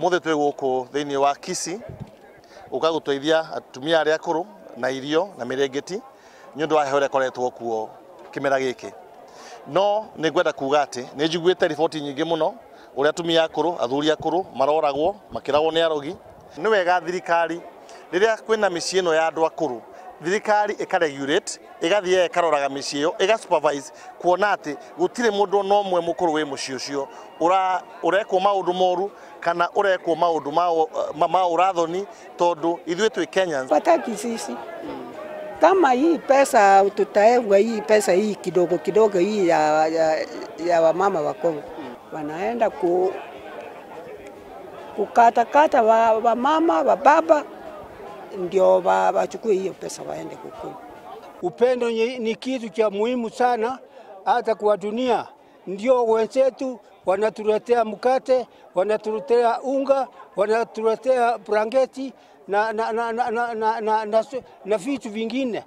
Umuthi twi guku thiini wa Kisii uka guteithia atumia aria akuru na irio na mirengeti ni undu wa heho ĩrĩa kuo kimera giki. No nĩ ngwenda kuga atĩ nĩ njiguĩte riboti nyingĩ mũno ũrĩa atumia akũrũ, athuri akũrũ maroragwo makĩragwo nĩ arogi. Nĩ wega thirikari rĩrĩa kwĩna mĩciĩ ĩno ya andũ akũrũ, thirikari ĩkaregulate, ĩgathiĩ ĩkaroraga mĩciĩ ĩyo, ĩga supervise kuona atĩ gũtirĩ mũndũ ona ũmwe mũkũrũ wĩ mũciĩ ũcio ũrekwo maũndũ moru kana ũrekwo maũndũ ma ũrathoni, tondũ ithuĩ twĩ Kenyans. Wataki sisi kama hii pesa tutaegwa, hii pesa hii kidogo kidogo hii ya wamama wa Kongo wanaenda kukatakata wamama wa baba ndio wachukue hiyo pesa waende kukula. Upendo ni kitu cha muhimu sana hata kwa dunia. Ndio wenzetu wanatuletea mkate, wanatuletea unga, wanatuletea blanketi na vitu vingine.